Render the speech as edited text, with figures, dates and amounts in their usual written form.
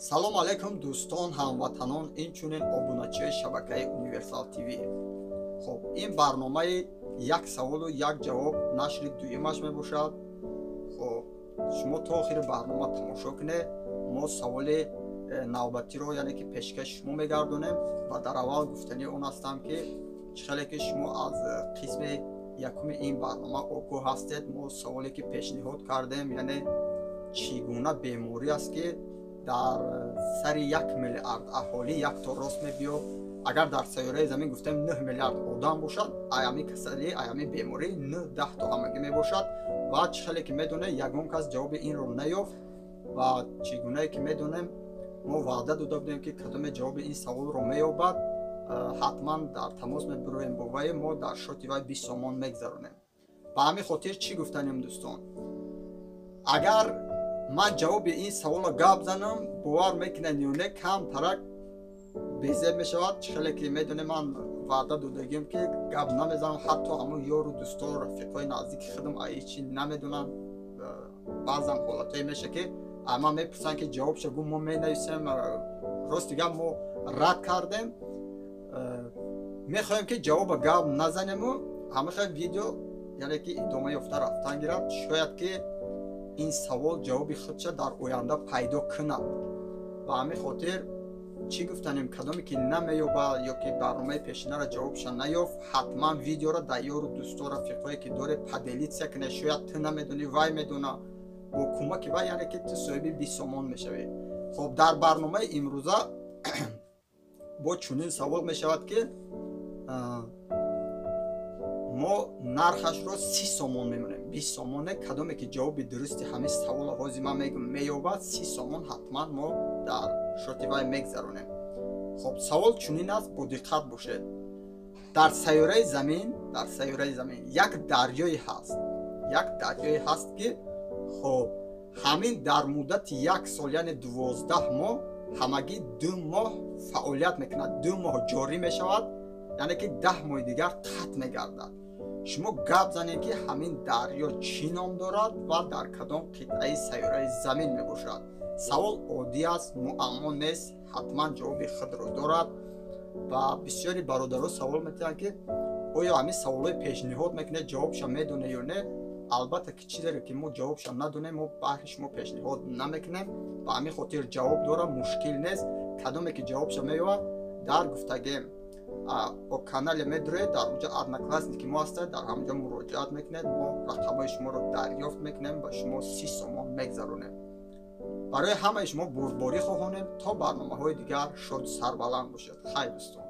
Салом алейкум, дӯстон, ҳамватанон, инчунин обуначиҳои шабакаи Универсал ТВ. Хуб, ин барномаи як саволу як ҷавоб нашри дуюмаш мебошад. Хуб, шумо то охири барнома тамошо кунед. Мо саволи навбатиро, яъне ки пешкаши шумо мегардонем ва дар аввал гуфтани он ҳастам, ки чӣ хеле ки шумо аз қисми якуми ин барнома огоҳ ҳастед, мо саволе ки пешниҳод кардем, яъне чӣ гуна беморӣ аст, ки дар сари 1 миллиард аҳолӣ якто рост мебиёд. Агар дар сайёраи замин, гуфтем, 9 миллиард одам бошад, аями касалӣ, аями беморӣ 9 10 то ҳамагӣ мебошад. Ва чӣ хеле ки медонем, ягон кас ҷавоби инро наёфт. Ва чӣ гунае ки медонем, мо ваъда дода будем, ки кадоме ҷавоби ин саволро меёбад, ҳатман дар тамос мебироем бо вай, мо дар шоти вай 20 сомон мегзаронем. Ба ҳамин хотир чӣ гуфтанем, дӯстон? Агар ман ҷавоби ин саволро гап занам, бовар мекунед ё не, камтарак безеб мешавад. Чӣ хеле ки медонем, ман ваъда додагием, ки гап намезанам. Ҳатто ҳамун ёру дӯсто, рафиқҳои наздики худам ҳечи намедонанд. Баъзан ҳолатҳое меша, ки ман мепурсанд, ки ҷавобша гу, мо менависем. Рости гап, мо рад кардем. Мехоҳем, ки ҷавоба гап назанему ҳамахел видео, яъне ки идома ёфта рафтан гирад. Шояд ки ин савол ҷавоби худша дар оянда пайдо кунад. Ба ҳамин хотир чӣ гуфтанем? Кадоме ки намеёбад ё ки барномаи пешинаро ҷавобша наёфт, ҳатман видеоро дар ёру дӯсто, рафиқҳое ки доре, поделиться кунед. Шояд ту намедонӣ, вай медона. Бо кӯмаки вай, яъне ки ту соҳиби 20 сомон мешавӣ. Хоб, дар барномаи имрӯза бо чунин савол мешавад, ки мо нархашро 30 сомон мемонем, 20 сомоне. Кадоме ки ҷавоби дурусти ҳамин саволо ҳозир ман мегӯм меёбад, 30 сомон ҳатман мо дар шоти вай мегзаронем. Хоб, савол чунин аст, бо диққат бошед. Дар сайёраи замин, дар сайёраи замин як дарёе ҳаст, як дарёе ҳаст, ки хоб, ҳамин дар муддати як сол, яъне 12 моҳ, ҳамагӣ 2 моҳ фаъолият мекунад, 2 моҳ ҷорӣ мешавад, яъне ки 10 моҳи дигар қатъ мегардад. Шумо гап занед, ки ҳамин дарё чӣ ном дорад ва дар кадом қитъаи сайёраи замин мебошад. Савол оддӣ аст, муаммо нест, ҳатман ҷавоби худро дорад. Ва бисёри бародаро савол метиҳанд, ки оё ҳамин саволҳои пешниҳод мекунед, ҷавобша медонед ё не. Албатта ки чизере ки мо ҷавобша надонем, мо баҳри шумо пешниҳод намекунем. Ба ҳамин хотир ҷавоб дорад, мушкил нест. Кадоме ки ҷавобша меёбад, дар гуфтагем канале медуред, дар онҷо Одноклассники мо ҳастад, дар ҳамонҷо муроҷиат мекунед, мо рақамҳои шуморо дарёфт мекунем ва шумо 30 сомон мегзаронем. Барои ҳамаи шумо бурдборӣ хоҳонем. То барномаҳои дигар шоду сарбаланд бошед. Хайр, дӯстон.